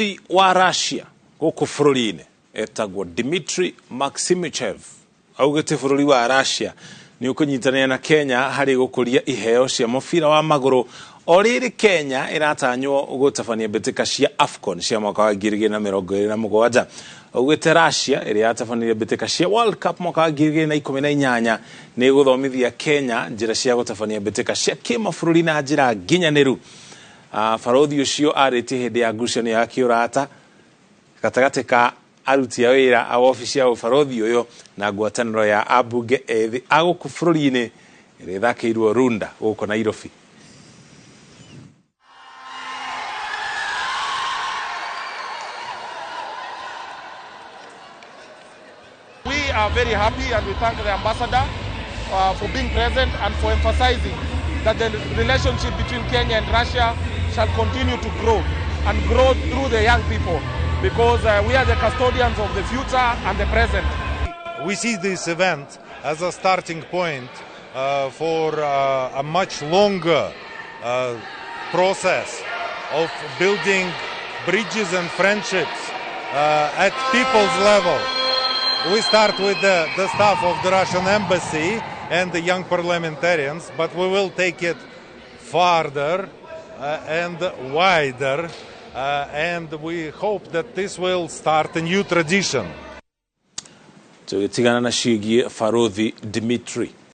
Barothi wa Russia gũkũ bũrũri-inĩ etagwo Dmitry Maksimychev augĩte bũrũri wa Russia nĩ ũkũnyitanĩra na Kenya harĩ gũkũria iheo cia mũbira wa magũrũ o rĩrĩ Kenya ĩratanywo gũtabania mbĩtĩka cia AFCON cia mwaka wa 2027. Augĩte Russia ĩrĩa yatabanirie mbĩtĩka cia World Cup mwaka wa 2018 nĩ ĩgũthomithia Kenya njĩra cia gũtabania mbĩtĩka cia kĩmabũrũri na njĩra nginyanĩru. Barothi ũcio arĩtie hĩndĩ ya ngucanio ya kĩũrata gatagatĩ ka aruti a wĩra a wabici ya ũbarothi ũyũ na ngwatanĩro ya ambunge ethĩ a gũkũ bũrũri-inĩ ĩrĩa ĩthakĩirwo Runda gũkũ Nairobi. We are very happy and we thank the ambassador for being present and for emphasizing that the relationship between Kenya and Russia shall continue to grow and grow through the young people, because we are the custodians of the future and the present. We see this event as a starting point for a much longer process of building bridges and friendships at people's level. We start with the staff of the Russian embassy and the young parliamentarians, but we will take it farther and wider, and we hope that this will start a new tradition. Tũgĩtigana na ciĩgiĩ Barothi Dmitry.